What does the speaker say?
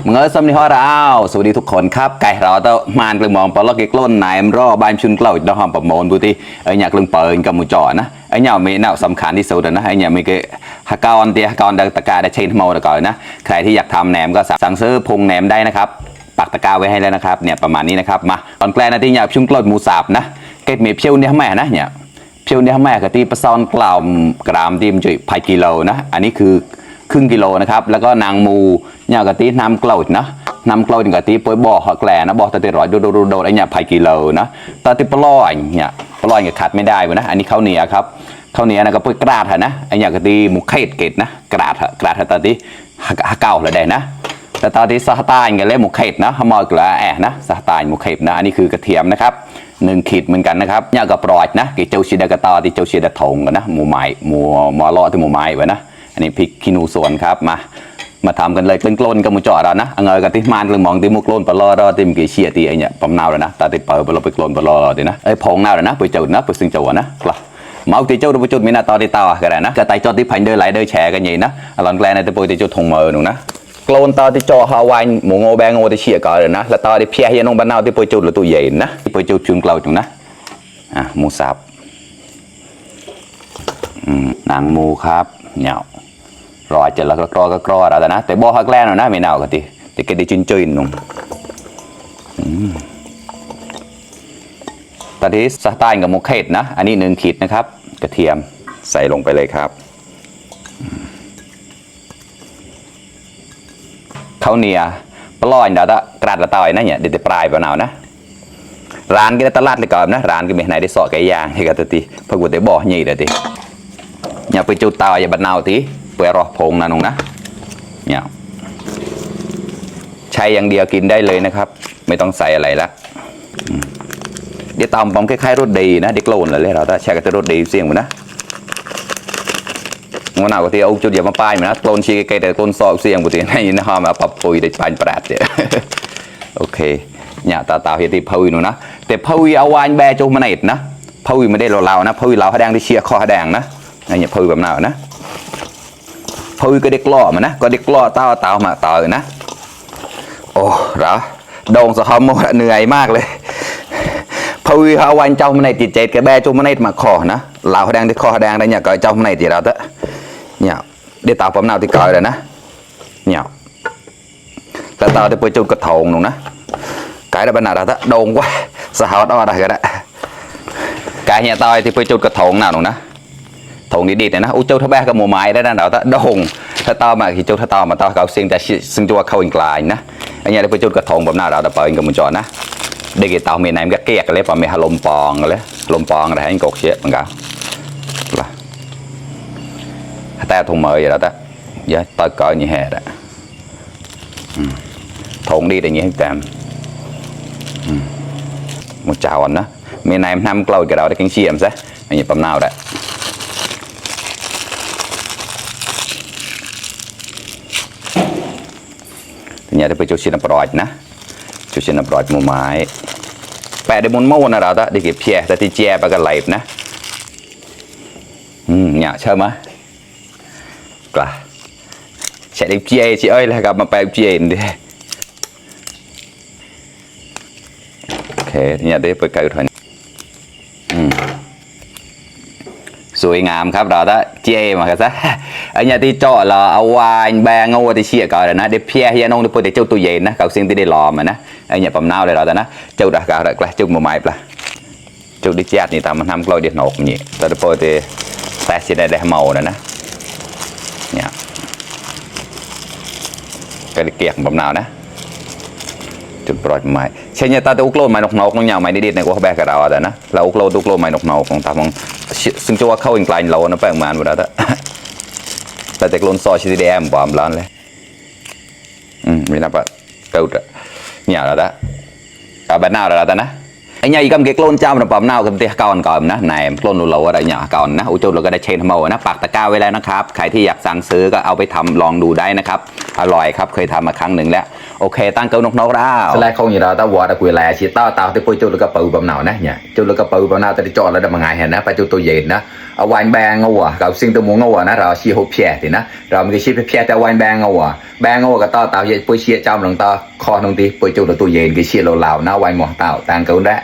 มึงเออสมนิฮอร์เอาสวัสดีทุกคนครับไก่เราต้องมานกลึงมองปลอกกล้นนายมรอบานชุนเกล่าดอมประมวลบุตรีไอ้เนี่ยกลึงเปิลกับมือจ่อนะไอ้เนี่ยมีแนวสำคัญที่สุดนะไอ้เนี่ยมีก็ฮักกอนเดียฮักกอนดังตะการได้เชนโมตะก่อนนะใครที่อยากทำแหนมก็สั่งซื้อพุงแหนมได้นะครับปักตะกร้าไว้ให้แล้วนะครับเนี่ยประมาณนี้นะครับมาตอนแกลนะที่เนี่ยชุนเกล่าหมูสับนะเก็บเมียเพียวเนี่ยแม่นะเนี่ยเพียวเนี่ยแม่กับที่ประซอนกล่าวกรามที่มันจุยพันกิโลนะอันนี้คือครึ่งกิโลนะครับแล้วก็นางมูเนี่ยกะทิน้ำเกล่านะน้ำเกล่าถึงกะทิปอยบ่อหักแหล่นะบ่อตะเตรอยโดดไอเนี่ยพันกิโลนะตะติปลอยเนี่ยปลอยเนี่ยขาดไม่ได้นะอันนี้ข้าวเหนียวครับข้าวเหนียวนะก็ปอยกระดาษนะไอเนี่ยกะทิหมูเข็ดเกตนะกระดาษตะติหักเก่าเลยได้นะแต่ตอนที่ซาตายกันเลยหมูเข็ดนะฮมอยกระแอะนะซาตายหมูเข็ดนะอันนี้คือกระเทียมนะครับ1 ขีดเหมือนกันนะครับเนี่ยก็ปลอยนะกี่เจ้าชีดากระตอที่เจ้าชีดาถงกันนะหมูไม้หมูล้อที่หมูไม้ไว้นะอันนี้พริกขี้หนูสวนครับมาทำกันเลยเป็นกล้นกับมือจ่อเรานะเงยกันที่มันเลยมองที่มุกกล้นปลอเราที่มันกี่เชียตีไอเนี่ยปั๊มนาวเลยนะตาติดเปิดเราไปกล้นปลอตีนะไอ้พงนาวเลยนะไปจุดนะไปซึ่งจุดนะกล่าวเมาตีเจ้าดูไปจุดมีหน้าตาที่ตากันนะกระต่ายจอดที่พันเดินไหลเดินแฉกันอย่างนี้นะหลังแกลในตัวตีเจ้าทงมือหนูนะกล้นตาที่จ่อฮาวายหมูโง่แบงโง่ที่เชียก่อนเลยนะแล้วตาที่เพียเฮียนงบ้านนาวที่ไปจุดหรือตัวใหญ่นะที่ไปจุดจุนกล่าวจุนะหมูสับหนังหมูครับเนี่ยรอจะแล้วก็กรอแล้วนะแต่บ่อฮักแล่นนะไม่น่ากันทีแต่ก็ได้จุนนุ่งตอนนี้สไตล์กับหมูเข็ดนะอันนี้1 ขีดนะครับกระเทียมใส่ลงไปเลยครับข้าวเหนียวปลอยเดี๋ยวกระดาษต่อยนะเนี่ยเดี๋ยวปลายเปล่านะร้านก็ได้ตลาดเลยก่อนนะร้านก็มีไหนได้สอไก่ย่างให้กันทีพอกูได้บ่อใหญ่เลยทีอย่าไปจุดเตาอย่าบัดนาวทีเปลือยรอพงนะนุ่งนะเนี่ยใช้อย่างเดียวกินได้เลยนะครับไม่ต้องใส่อะไรละเดี๋ยวตำผมคล้ายๆรสดีนะเด็กโลนเลยเราถ้าแช่กับรสดีเสี่ยงหมดนะวันnàoก็ที่เอาจุดอย่ามาป้ายเหมือนนะโกนชีไกลแต่โกนซอกเสี่ยงหมดทีนี่นะฮะมาปรับปุ๋ยได้ปานประหลาดเนี่ยโอเคเนี่ยตาเห็นที่พูนูนะแต่พูเอาวานแบจูมันเอ็ดนะพูไม่ได้เรานะพูเราแดงที่เชียร์คอแดงนะเนี่ยพูแบบnàoนะพูก็เด็กล้อมันนะก็เด็กล้อเต่ามาเต่านะโอ้เหรอโดงสะฮอมเหนื่อยมากเลยพูเอาวานเจ้ามันเอ็ดจิตเจ็ดกับแบจูมันเอ็ดมาคอนะเราแดงที่คอแดงได้เนี่ยก็เจ้ามันเอ็ดจีเราเถอะเนี่ยเดี๋ยวเต่าผมnàoที่ก่อยเลยนะเนี่ยแล้วเต่าที่ไปจุดกระถงนูนะcái đó bên nào đó đồn quá sao đó đây cái đó cái nhà tôi thì phải chụp cái thùng nào nữa thùng đi đi này nó u châu thứ ba cái mùa mai đó nào đó đồnถ้าตอมาที่châuถ้าตอมาตอเขาเสียงแต่ซึ่งตัวเขาอีกลายนะอันนี้เราไปจุดกระทงแบบนั้นเราเปิดกับมือจอนะเด็กเต่ามีไหนมันก็เกลียกเลยป่ะมีฮาลมปองเลยลมปองอะไรให้กดเชี่ยมันก็แต่ถุงมืออย่างนั้นเยอะต่อยก่อยnhư hè đó thùng đi để như thế nào một chảo nữa miền này năm lâu cái đó để kinh chiêm sẽ anh nhìn phẩm nào đấy thì nhà đểไปจุดชินปลอยนะจุดชินปลอยหมู่ไม้แปะได้มุนม้วนนะเราได้ได้เก็บเพียแต่ที่แจไปกันไหลนะเนี่ยใช่ไหมกล้าใช้ได้เพียchị ơi là gặp màแปะเพียดิเนี่ยได้ไปไกลถึงสวยงามครับเราได้เจมากันซะไอ้เนี่ยที่เจาะเราเอาวายแบงเอาที่เชี่ยก่อนเลยนะเดี๋ยวเพียเฮียน้องเดี๋ยวไปเจ้าตัวใหญ่นะเขาเสียงที่ได้รอมานะไอ้เนี่ยปั๊มน้าวเลยเราแต่นะเจ้าดักกาดักละเจ้าหมู่ไม้ปะเจ้าดิเจ็ดนี่ตามมันทำกล้วยเด็ดหนกนี่แต่เดี๋ยวไปแต่เสียได้เมานะเนี่ยก็เกี่ยงปั๊มน้าวนะจุดปลอดไม้เช่นเนี่ยตาตุกโลไม้นกน้องยาวไม้ดิดๆในกูเขาแบกกระดาษแต่นะเราอุกโลตุกโลไม้นกของตามองซึ่งจะว่าเข้าอิงไกลเรานะแปลงมันหมดแล้วแต่แต่กลนซอยชิดแดมบอมร้านเลยมีนับว่าเกิดเนี่ยแล้วนะกับแบบน่าแล้วแต่นะไอ้เนี่ยอีกคำเกี่ยวกลนจ้ามันปอมน่ากับเตี้ยก่อนนะนายกลนเราอะไรเนี่ยก่อนนะอุจุเราก็ได้เชนทำเอานะปักตะกร้าไว้แล้วนะครับใครที่อยากสั่งซื้อก็เอาไปทำลองดูได้นะครับอร่อยครับเคยทำมาครั้งหนึ่งแล้วโอเคตั้งเกานกแล้วแรกเขาอย่างเราตาวอดคุยแลชีต้าตาที่ไปจุดแล้วก็ปูแบบnàoนะเนี่ยจุดแล้วก็ปูแบบnàoแต่จอดแล้วได้มาไงเห็นนะไปจุดตัวเย็นนะ วานแบงเอาอ่ะกับสิ่งตัวมงเอาอ่ะนะเราชีหกเพียตินะเราไม่ชีเพียแต่วานแบงเอาอ่ะแบงเอาก็ต่อเต่าเย็นปุยเชียจอมหลังต่อคอตรงที่ปุยจุดตัวเย็นก็เชียเหล่าๆนะวานหมอเต่าต่างกันได้